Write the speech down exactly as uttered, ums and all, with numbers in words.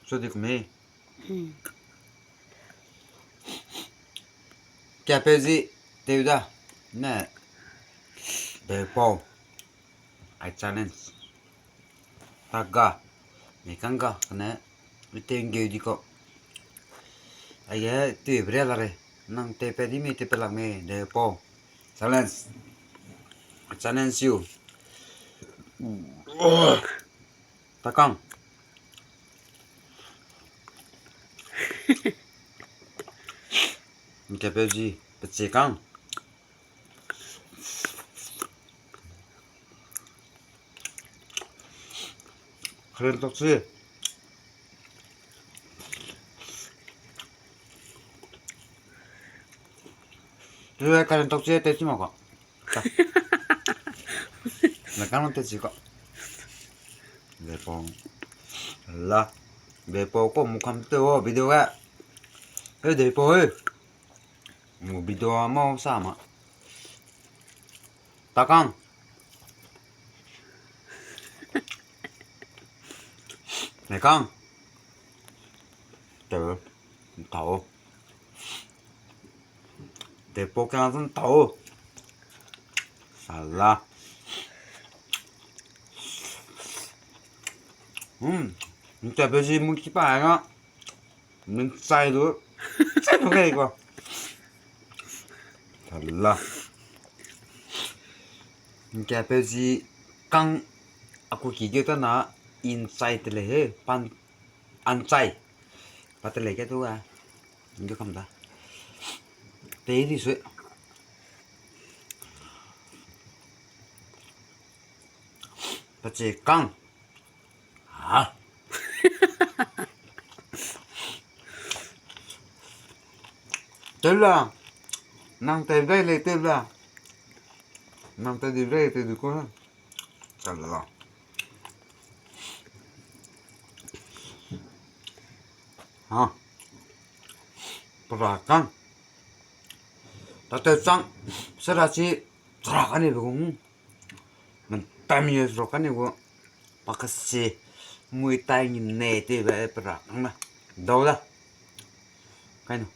Su di ku me. Kapeuzi, tew da. Ne. Depau. I challenge. Taga. Mekang ga, kane. Mite ngeu di ko. Aige, tew bre la re. Nang tew pe di me, tew pe lak me, depau. Challenge. I challenge you. Takang. Kapeuzi, pechikang. Karen tokchi. Lu karen tokchi te chi ma ko. Na kang te chi ko. Depau. La. Depau ko mu kam te o video ga. E depau e. Mu video mau sa ma. Takang. Mekang. Tew. Tau. Depau kang zun tau. Sala. Hmm. Kapeuzi mu ki pa nga. Min chai du. Chai du kai ko. Sala. Kapeuzi kang a ku ki ge ta na in chai te le he pan an chai. Pa te le ke tu a. Ndu kam da. Te di sui. Pechikang. Ha. Tew la. Nang tew gai le tew la. Nang tew di bre tew du ko. Challenge. Ha. Pera kang. Tatew chang. Sera chi. Sera kane be gung. Mentam ye sera kane gu. Pakasi. Mui tai ngim ne te be pera kang na. Dau da. Kai no.